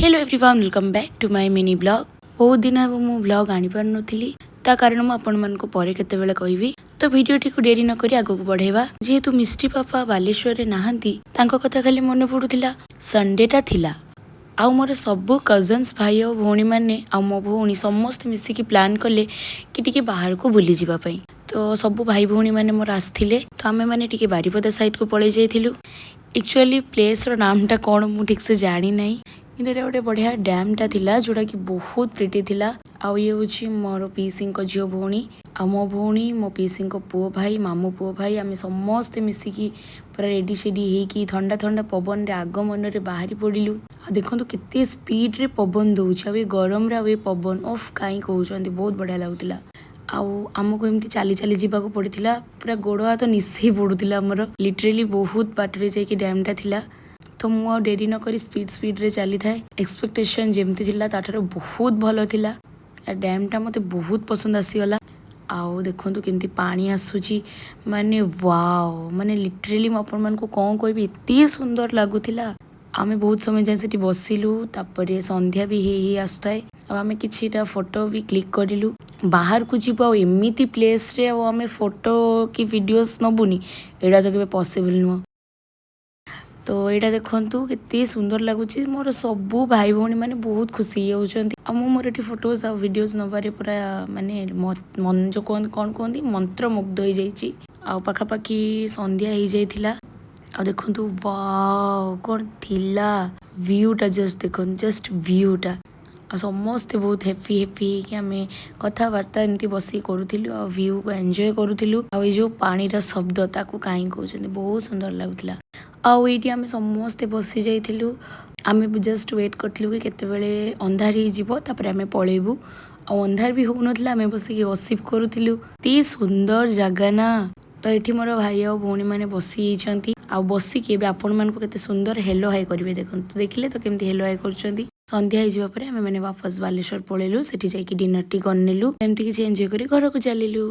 Hello everyone, welcome back to my mini vlog. ବହୁତ ଦିନ ହେବ ମୁଁ ବ୍ଲଗ୍ ଆଣିପାରୁନଥିଲି। ତା କାରଣ ମୁଁ ଆପଣମାନଙ୍କୁ ପରେ କେତେବେଳେ କହିବି। ତ ଭିଡ଼ିଓଟିକୁ ଡେରି ନକରି ଆଗକୁ ବଢ଼େଇବା। ଯେହେତୁ ମିଷ୍ଟି ପାପା ବାଲେଶ୍ୱରରେ ନାହାନ୍ତି, ତାଙ୍କ କଥା ଖାଲି ମନେ ପଡ଼ୁଥିଲା। ସଣ୍ଡେଟା ଥିଲା ଆଉ ମୋର ସବୁ କଜନ୍ସ, ଭାଇ ଆଉ ଭଉଣୀମାନେ ଆଉ ମୋ ଭଉଣୀ ସମସ୍ତେ ମିଶିକି ପ୍ଲାନ୍ କଲେ କି ଟିକେ ବାହାରକୁ ବୁଲିଯିବା ପାଇଁ। ତ ସବୁ ଭାଇ ଭଉଣୀମାନେ ମୋର ଆସିଥିଲେ, ତ ଆମେମାନେ ଟିକେ ବାରିପଦା ସାଇଡ଼କୁ ପଳେଇ ଯାଇଥିଲୁ। ଆକ୍ଚୁଆଲି ପ୍ଲେସ୍ର ନାମଟା କ'ଣ ମୁଁ ଠିକ୍ସେ ଜାଣିନାହିଁ, କିନ୍ତୁ ଏଇଟା ଗୋଟେ ବଢ଼ିଆ ଡ୍ୟାମ୍ଟା ଥିଲା, ଯେଉଁଟାକି ବହୁତ ପ୍ରିଟି ଥିଲା। ଆଉ ଇଏ ହେଉଛି ମୋର ପିଇସିଙ୍କ ଝିଅ ଭଉଣୀ ଆଉ ମୋ ଭଉଣୀ, ମୋ ପିଇସିଙ୍କ ପୁଅ ଭାଇ, ମାମୁଁ ପୁଅ ଭାଇ। ଆମେ ସମସ୍ତେ ମିଶିକି ପୁରା ରେଡ଼ି ସେଡ଼ି ହେଇକି ଥଣ୍ଡା ଥଣ୍ଡା ପବନରେ ଆଗମନରେ ବାହାରି ପଡ଼ିଲୁ। ଆଉ ଦେଖନ୍ତୁ କେତେ ସ୍ପିଡ଼ରେ ପବନ ଦେଉଛି। ଆଉ ଏ ଗରମରେ ଆଉ ଏ ପବନ, ଅଫ୍, କାହିଁ କହୁଛନ୍ତି, ବହୁତ ବଢ଼ିଆ ଲାଗୁଥିଲା। ଆଉ ଆମକୁ ଏମିତି ଚାଲି ଚାଲି ଯିବାକୁ ପଡ଼ିଥିଲା। ପୁରା ଗୋଡ଼ ହାତ ନିଶେଇ ପଡ଼ୁଥିଲା ଆମର। ଲିଟରାଲି ବହୁତ ବାଟରେ ଯାଇକି ଡ୍ୟାମ୍ଟା ଥିଲା। ତ ମୁଁ ଆଉ ଡେରି ନକରି ସ୍ପିଡ଼ ସ୍ପିଡ଼ରେ ଚାଲିଥାଏ। ଏକ୍ସପେକ୍ଟେସନ୍ ଯେମିତି ଥିଲା, ତାଠାରୁ ବହୁତ ଭଲ ଥିଲା। ଡ୍ୟାମ୍ଟା ମୋତେ ବହୁତ ପସନ୍ଦ ଆସିଗଲା। ଆଉ ଦେଖନ୍ତୁ କେମିତି ପାଣି ଆସୁଛି, ମାନେ ୱାଓ, ମାନେ ଲିଟରାଲି ମୁଁ ଆପଣମାନଙ୍କୁ କ'ଣ କହିବି, ଏତେ ସୁନ୍ଦର ଲାଗୁଥିଲା। ଆମେ ବହୁତ ସମୟ ଯାଏଁ ସେଠି ବସିଲୁ। ତାପରେ ସନ୍ଧ୍ୟା ବି ହେଇ ହେଇ ଆସୁଥାଏ ଆଉ ଆମେ କିଛିଟା ଫଟୋ ବି କ୍ଲିକ୍ କରିଲୁ। ବାହାରକୁ ଯିବୁ ଆଉ ଏମିତି ପ୍ଲେସ୍ରେ ଆଉ ଆମେ ଫଟୋ କି ଭିଡ଼ିଓସ୍ ନେବୁନି, ଏଇଟା ତ କେବେ ପସିବଲ୍ ନୁହଁ। ତ ଏଇଟା ଦେଖନ୍ତୁ କେତେ ସୁନ୍ଦର ଲାଗୁଛି। ମୋର ସବୁ ଭାଇ ଭଉଣୀମାନେ ବହୁତ ଖୁସି ହେଇଯାଉଛନ୍ତି। ଆଉ ମୁଁ ମୋର ଏଠି ଫଟୋଜ୍ ଆଉ ଭିଡ଼ିଓଜ୍ ନେବାରେ ପୁରା ମାନେ ମନ ଯେଉଁ କୁହନ୍ତି, କ'ଣ କୁହନ୍ତି, ମନ୍ତ୍ରମୁଗ୍ଧ ହେଇଯାଇଛି। ଆଉ ପାଖାପାଖି ସନ୍ଧ୍ୟା ହେଇଯାଇଥିଲା। ଆଉ ଦେଖନ୍ତୁ, ୱାଓ, କ'ଣ ଥିଲା ଭ୍ୟୁଟା! ଜଷ୍ଟ ଦେଖନ୍ତୁ, ଜଷ୍ଟ ଭ୍ୟୁଟା। ଆଉ ସମସ୍ତେ ବହୁତ ହ୍ୟାପି ହ୍ୟାପି ହେଇକି ଆମେ କଥାବାର୍ତ୍ତା ଏମିତି ବସିକି କରୁଥିଲୁ ଆଉ ଭ୍ୟୁକୁ ଏନ୍ଜୟ କରୁଥିଲୁ। ଆଉ ଏଇ ଯେଉଁ ପାଣିର ଶବ୍ଦ, ତାକୁ କାହିଁ କହୁଛନ୍ତି, ବହୁତ ସୁନ୍ଦର ଲାଗୁଥିଲା। ଆଉ ଏଇଠି ଆମେ ସମସ୍ତେ ବସି ଯାଇଥିଲୁ। ଆମେ ବି ଜଷ୍ଟ ୱେଟ୍ କରିଥିଲୁ କି କେତେବେଳେ ଅନ୍ଧାର ହେଇଯିବ, ତାପରେ ଆମେ ପଳେଇବୁ। ଆଉ ଅନ୍ଧାର ବି ହେଉନଥିଲା। ଆମେ ବସିକି ଗସିପ୍ କରୁଥିଲୁ। ଏତେ ସୁନ୍ଦର ଜାଗା ନା! ତ ଏଠି ମୋର ଭାଇ ଆଉ ଭଉଣୀମାନେ ବସି ଯାଇଛନ୍ତି ଆଉ ବସିକି ଏବେ ଆପଣମାନଙ୍କୁ କେତେ ସୁନ୍ଦର ହେଲୋ ହାଇ କରିବେ, ଦେଖନ୍ତୁ। ଦେଖିଲେ ତ କେମିତି ହେଲୋ ହାଇ କରୁଛନ୍ତି? ସନ୍ଧ୍ୟା ହେଇଯିବା ପରେ ଆମେ ମାନେ ବାପସ ବାଲେଶ୍ୱର ପଳେଇଲୁ। ସେଠି ଯାଇକି ଡିନରଟି କରିନେଲୁ। ଏମିତି କିଛି ଏନ୍ଜୟ କରି ଘରକୁ ଚାଲିଲୁ।